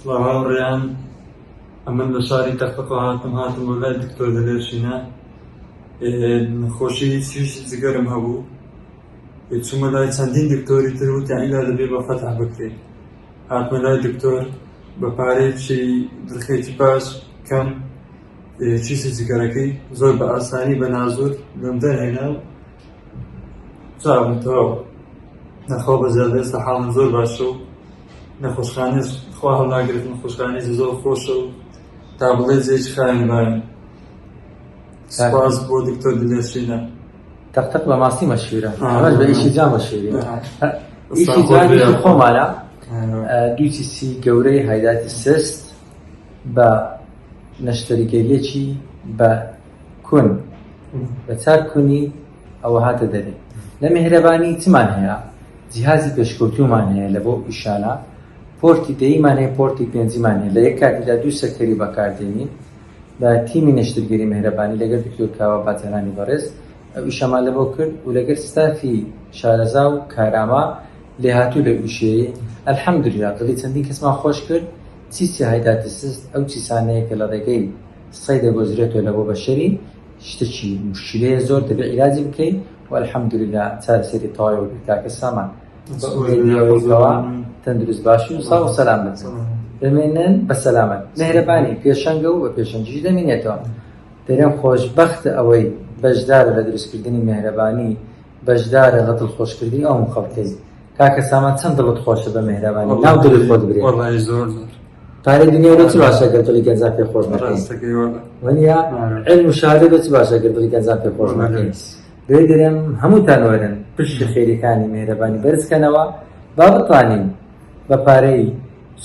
سڵاو هاوڕێیان ئەمن لە شاری تەقتەقەوە هاتم هاتم بۆ لای دکتۆر دلێر شینە نەخۆشی سیسی جگەرم هەبوو چوومە لای چەندین دکتۆری تر وتیان ئیلا دەبێ بە فەتح بکرێ هاتمە لای دکتۆر بە پارەیەکی نرخێکی باش کەم کیسی جگەرەکەی زۆر بە ئاسانی بە نازور لەم دەرهێنا و چاوم تەواو نەخوا بە زیادە ئێستا حاڵم زۆر باشە و نەخۆشخانەش خوا هەڵناگرێت نەخۆشخانەی زۆر خۆشە و تا بڵێ جێی خاوێن باوێن سپاس بۆ دکتۆر دلێر تەقتەق بە ماستی مەشهورە ئەمەش بە ئیشی جا مەشهوری ئیشی جا خۆمانە دوو سیسی گەورەی هایداتی سست بە نەشتەریگەریەکی بە کون بە چار کونی ئەوە هاتە دەرێ لە میهرەبانی چمان هەیە جیهازی پێشکەوتومان هەیە لە بۆ ئیشانە پۆرتی دەیمان هەیە پۆرتی پێنجیمان هەیە لە یەک کاتیدا دوو سەکتەری بەکاردێنین بە تیمی نەشتەرگەری میهرەبانی لەگەر دکتۆر کاوە باجەلانی بەڕێز ئەو ئیشەمان لەبۆ کرد و لەگەر ستافی شارەزا و کارامە لێهاتوو لەو ئیشەی الحمدللە دڵی چەندین کەسمان خۆش کرد چیسی hydatid cyst ئەو چیسانەیە کە لە ڕێگەی سەی دەگۆزرێتەوە لە بۆ بەشەری شتەکی موشکیلەیە زۆر دەبێ عیلاجی بکەی و الحمدللە چارەسەری تەواوی وەرگرت کاکە سامان بە ئومێدی ئەوەی کەوا تەندروست باشی و ساغ و سەلامەت بمێنن بە سەلامەت مێهرەبانی پێشەنگە و بە پێشەنگیش دەمینێتەوە دەرێم خۆشبەختە ئەوەی بەشدارە لە دروستکردنی مێهرەبانی بەشدارە لە دڵخۆشکردنی ئەو هەموو خەڵکەی کاکە سامان چەند دڵت خۆشە بە مێهرەبانی ناو دڵی خۆت برێ وەڵی زۆر زۆر پارەی دنیا لۆ چ باشە گەر دڵی گەنجان پێ خۆش نەکەین ڕاستەکەی وەڵا وەنیە علم و شەهادە لۆ چ باشە گەر دڵی گەنجان پێ خۆش نەکەین لێ دەرێم هەمووتان وەرن پشتی خێریەکانی مێهرەبانی بەرز کەنەوە با بتوانین بە پارەی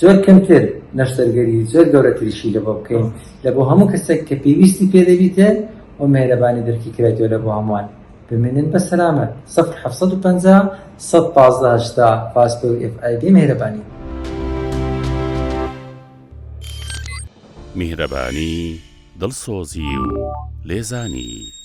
زۆر کەمتر نەشتەرگەری زۆر گەورەتریشی لە بۆ بکەین لە بۆ هەموو کەسێک کە پێویستی پێ دەبیتێ و مێهرەبانی دەرکی کرایتەوە لە بۆ هەمووان بمێنن بە سەلامەت سفر 750 115 80 فاستۆ ئێف ئای بی مێهرەبانی. میهرەبانی، دڵسۆزی و لێزانی.